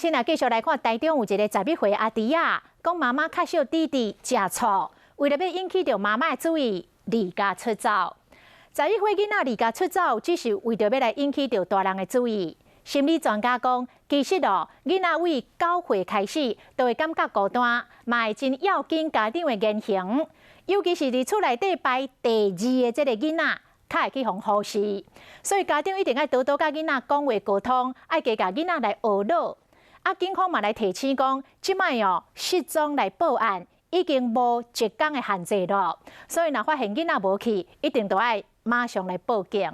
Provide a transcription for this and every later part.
先來繼續來看台中有一个11歲阿弟仔，講媽媽較少弟弟食醋，為著欲引起著媽媽的注意，離家出走。11歲囡仔離家出走，只是為著欲來引起著大人的注意。心理專家講，其實哦，囡仔對9歲開始，就會感覺孤單，嘛會真要緊家長的言行，尤其是佇厝內底排第二的這个囡仔，較會去予忽視。所以家長一定愛多多佮囡仔講話溝通，愛加共囡仔來學腦。啊，警方嘛來提醒講，這擺哦失蹤來報案已經無一工的限制咯，所以若發現囡仔無去，一定都愛馬上來報警。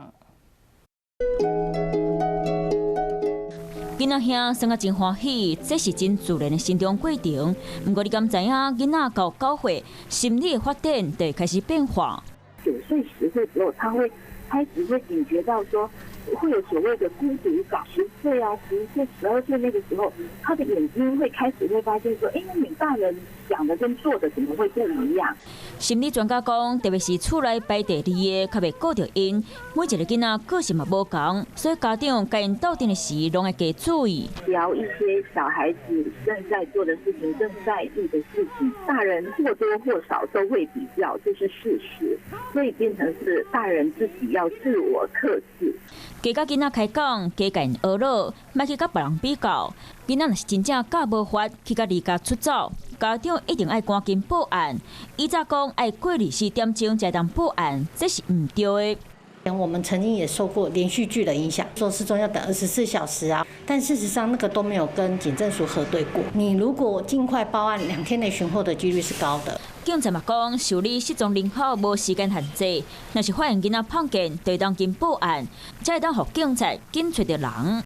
囡仔兄生啊真歡喜，這是真自然的成長過程。毋過你敢知影，囡仔到9歲，心理的發展就會開始變化。 9歲10歲之後，他會開始會警覺到說，會有所謂的孤獨感。10歲啊，10歲、12歲那個時候，他的眼睛會開始會發現說，哎，你大人講的跟做的怎麼會不一樣？心理專家講，特別是厝內排第二的，較袂顧著𪜶。每一个囡仔個性嘛無仝，所以家長共𪜶鬥陣的時，攏愛加注意。聊一些小孩子正在做的事情、正在意的事情，大人或多或少都會比較，這是事實，所以變成是大人自己要自我克制。加佮囡仔開講，加共𪜶學腦，莫去佮別人比較。囡仔若是真正教無法，去共離家出走，家長一定愛趕緊報案。以早講愛過24點鐘才當報案，這是毋對的。我們曾經也受過連續劇的影響，說失蹤要等24小時啊，但事實上那個都沒有跟警政署核對過。你如果盡快報案，2天內尋獲的幾率是高的。警察嘛講，受理失蹤人口無時間限制，若是發現囡仔洕見，就當緊報案，才會當予警察緊揣著人。